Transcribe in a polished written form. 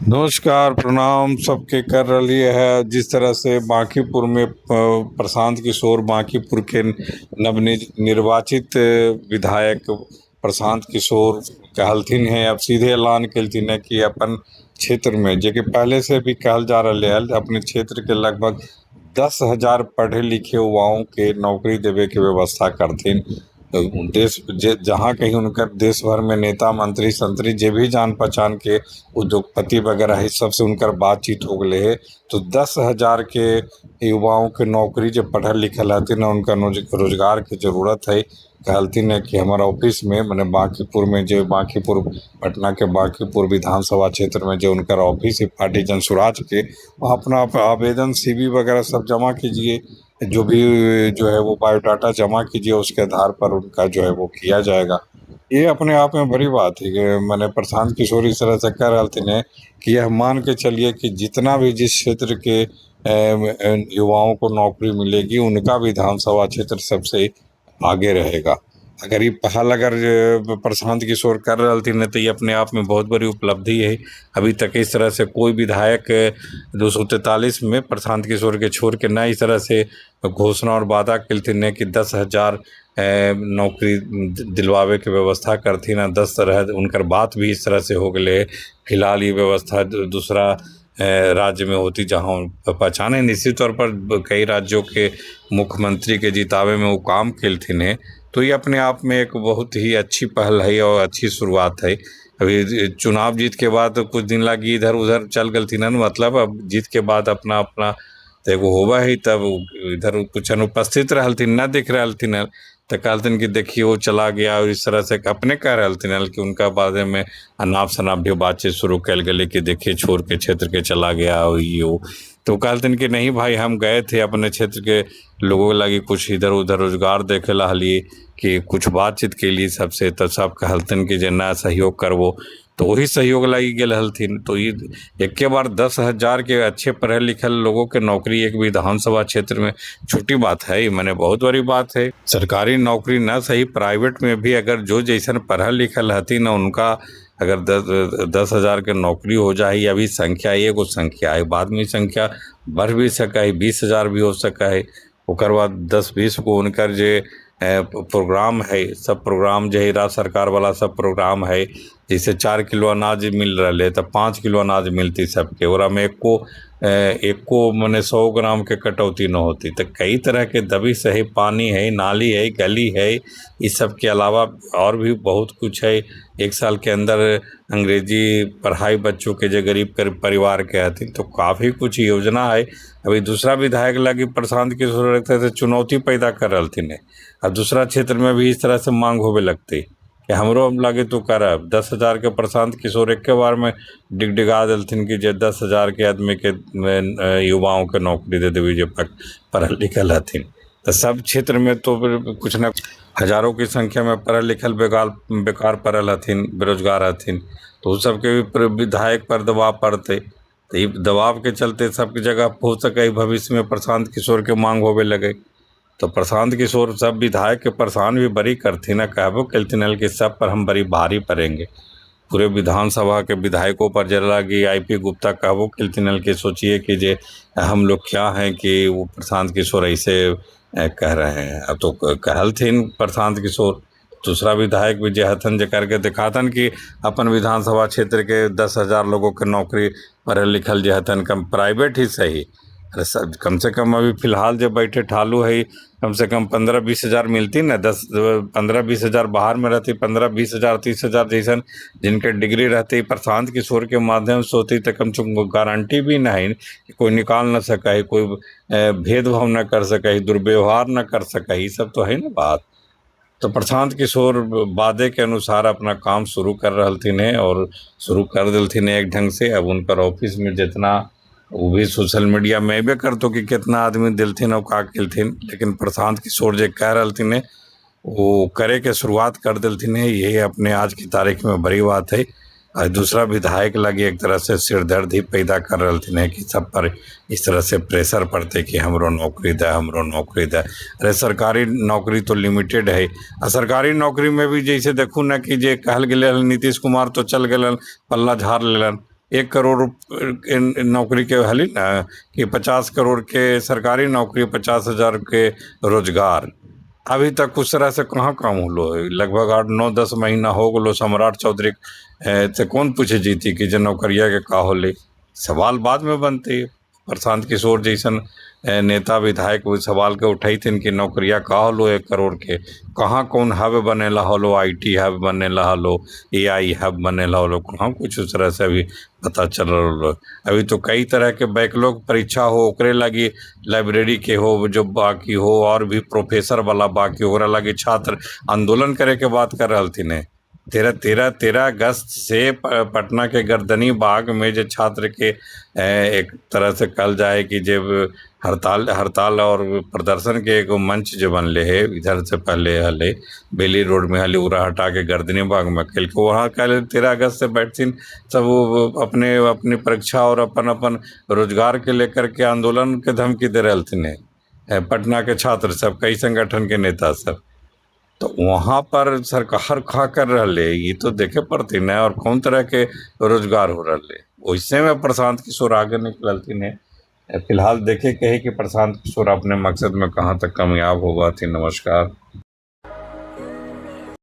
नमस्कार, प्रणाम सबके कर रही है। जिस तरह से बांकीपुर में प्रशांत किशोर, बांकीपुर के नवनिर्वाचित विधायक प्रशांत किशोर कहलथिन हैं, अब सीधे ऐलान केलथिन हैं कि अपन क्षेत्र में, जे कि पहले से भी कहल जा रहा है, अपने क्षेत्र के लगभग 10,000 पढ़े लिखे युवाओं के नौकरी देवे के व्यवस्था करथिन। देश जे जहाँ कहीं उनका देश भर में नेता, मंत्री, संतरी जे भी जान पहचान के उद्योगपति वगैरह है, सबसे उनकर बातचीत हो गए है। तो 10,000 के युवाओं के नौकरी, जो पढ़ल लिखल हथिन, उनका रोजगार के जरूरत है। कहलथिन है कि हमारा ऑफिस में, माने बांकीपुर में, जो बांकीपुर पटना के बांकीपुर विधानसभा क्षेत्र में जो उनका ऑफिस है पार्टी जन सुराज के, वहाँ अपना आवेदन, सीवी वगैरह सब जमा कीजिए, जो भी जो है वो बायोडाटा जमा कीजिए, उसके आधार पर उनका जो है वो किया जाएगा। ये अपने आप में बड़ी बात है कि मैंने प्रशांत किशोर इस तरह से कह रहे हैं कि यह मान के चलिए कि जितना भी जिस क्षेत्र के युवाओं को नौकरी मिलेगी, उनका विधानसभा क्षेत्र सबसे आगे रहेगा। अगर ये पहल अगर प्रशांत किशोर कर रहे हैं तो ये अपने आप में बहुत बड़ी उपलब्धि है। अभी तक इस तरह से कोई विधायक 243 में प्रशांत किशोर के छोड़ के न इस तरह से घोषणा और वादा केलथिन है कि 10,000 नौकरी दिलवावे के व्यवस्था करथिन। 10 तरह उनकर बात भी इस तरह से हो गए। फिलहाल ये व्यवस्था दूसरा राज्य में होती जहाँ पहचाने। निश्चित तौर पर कई राज्यों के मुख्यमंत्री के जितावे में वो काम केलथिन है। तो ये अपने आप में एक बहुत ही अच्छी पहल है और अच्छी शुरुआत है। अभी चुनाव जीत के बाद कुछ दिन लगी इधर उधर चल गलथिन, मतलब अब जीत के बाद अपना अपना तो एगो होबा है, तब इधर कुछ अनुपस्थित रहलथिन, न दिख रहलथिन, तो कहलथिन कि देखिए वो चला गया। और इस तरह से अपने कह रहलथिन कि उनका बारे में अनाप शनाप भी बातचीत शुरू कल गई कि देखिए छोड़ के क्षेत्र के चला गया और ये वो। तो कहलथिन कि नहीं भाई, हम गए थे अपने क्षेत्र के लोगों लगी कुछ इधर उधर रोजगार देखे ला हलिए कि कुछ बातचीत के लिए सबसे, तो सब कहलथिन कि जे ना सहयोग करबो, तो वही सहयोग लगी गेल हलथिन। तो ये एक बार 10,000 के अच्छे पढ़े लिखल लोगों के नौकरी एक विधानसभा क्षेत्र में छोटी बात है, मैंने बहुत बड़ी बात है। सरकारी नौकरी न सही, प्राइवेट में भी अगर जो जैसन पढ़ल लिखल हथिन उनका अगर 10,000 के नौकरी हो जाए, अभी संख्या एगो संख्या है, बाद में संख्या बढ़ भी सका है, 20,000 भी हो सका है। ओकर बाद 10-20 को उनकर जे प्रोग्राम है, सब प्रोग्राम जो है राज्य सरकार वाला सब प्रोग्राम है। जैसे 4 किलो अनाज मिल रहा है तो 5 किलो अनाज मिलती सबके, और में एको एको मने 100 ग्राम के कटौती न होती। तो कई तरह के दबिश है, पानी है, नाली है, गली है, इस सब के अलावा और भी बहुत कुछ है। 1 साल के अंदर अंग्रेजी पढ़ाई बच्चों के जो गरीब परिवार के हथिन, तो काफ़ी कुछ योजना है। अभी दूसरा विधायक लगी प्रशांत किशोर रखते थे चुनौती पैदा कर रही है। अब दूसरा क्षेत्र में भी इस तरह से मांग होवे लगती कि हमरो लगे तो करब। 10,000 के प्रशांत किशोर एक बार में डिगडिगा देलथिन कि जे 10,000 के आदमी के युवाओं के नौकरी दे देवी जो पढ़ल लिखल हथिन। तो सब क्षेत्र में तो कुछ न हजारों की संख्या में पढ़ल लिखल बेकार पढ़ल हथिन, बेरोजगार हथिन, तो उस सबके भी विधायक पर दबाव पड़ते। तो ये दबाव के चलते सब जगह हो सके भविष्य में प्रशांत किशोर के मांग होवे लगे। तो प्रशांत किशोर सब विधायक के परेशान भी बड़ी करथिन, कहबो केलथिन कि सब पर हम बड़ी भारी पड़ेंगे। पूरे विधानसभा के विधायकों पर जरा कि I P Gupta कहबो केलथिन कि सोचिए कि जे हम लोग क्या हैं कि वो प्रशांत किशोर ऐसे कह रहे हैं। अब तो कहलथिन प्रशांत किशोर, दूसरा विधायक भी जे हथन जे करके दिखातन कि अपन विधानसभा क्षेत्र के 10,000 लोगों के नौकरी पढ़ल लिखल जे हथन, कम प्राइवेट ही सही, अरे सब कम से कम अभी फिलहाल जो बैठे ठालू है कम से कम 15-20 हज़ार मिलती ना, 10-15-20 हज़ार बाहर में रहती, 15-20 हज़ार 30 हज़ार जैसन जिनके डिग्री रहती प्रशांत किशोर के माध्यम से होती, तो कम से कम गारंटी भी नहीं कि कोई निकाल न सके, कोई भेदभाव न कर सके, दुर्व्यवहार न कर सके, ये सब तो है ना बात। तो प्रशांत किशोर वादे के अनुसार अपना काम शुरू कर रहलथिन है और शुरू कर दिलथिन है एक ढंग से। अब उनकर ऑफिस में जितना वो भी सोशल मीडिया में अबे करतो कि कितना आदमी दिलथिन और का केलथिन, लेकिन प्रशांत किशोर जे कह रहलथिन है वो करे के शुरुआत कर दिलथिन है। यही अपने आज की तारीख में बड़ी बात है। और दूसरा विधायक लगे एक तरह से सिरदर्द ही पैदा कर रहलथिन है कि सब पर इस तरह से प्रेशर पड़ते कि हमरो नौकरी दे, हमरो नौकरी दे। अरे सरकारी नौकरी तो लिमिटेड है, आ सरकारी नौकरी में भी जैसे देखू ना कि जे कहल गेलै नीतीश कुमार तो चल गेलन पल्ला झाड़ लेलन, 1 करोड़ के नौकरी के हली ना कि 50 करोड़ के सरकारी नौकरी, 50,000 के रोजगार। अभी तक उस तरह से कहाँ काम होलो है? लगभग 8, 9, 10 महीना हो गलो। सम्राट चौधरी से कौन पूछे जीती कि जे नौकरिया के का होले? सवाल बाद में बनते। प्रशांत किशोर जैसन नेता विधायक ओहि सवाल के उठैथिन कि नौकरिया का होलो 1 करोड़ के? कहाँ कौन हब बनेला होलो? IT hub बनेला होलो, एआई हब बनेला होलो, कहाँ कुछ उस तरह से अभी पता चल रहलो? अभी तो कई तरह के बैकलॉग परीक्षा हो, ओकरे लगी लाइब्रेरी के हो जो बाकी हो और भी प्रोफेसर वाला बाकी हो, ओकरा लगी छात्र आंदोलन करे के बात कर रहलथिन है। तेरह तेरह 13 अगस्त से पटना के गर्दनी बाग में जो छात्र के एक तरह से कहल जाए कि जब हड़ताल हड़ताल और प्रदर्शन के एगो मंच जो बनले है, इधर से पहले हले बेली रोड में हले, उरा हटा के गर्दनी बाग में कल वहाँ कल 13 अगस्त से बैठथिन सब। वो अपने अपनी परीक्षा और अपन अपन रोजगार के लेकर के आंदोलन के धमकी दे रहलथिन है पटना के छात्र सब, कई संगठन के नेता सब। तो वहाँ पर सरकार का कर रहे, ये तो देखे पड़ती न। और कौन तरह के रोजगार हो रहे, वैसे में प्रशांत किशोर आगे निकलती है। फिलहाल देखे के है कि प्रशांत किशोर अपने मकसद में कहाँ तक कामयाब होगा थी। नमस्कार।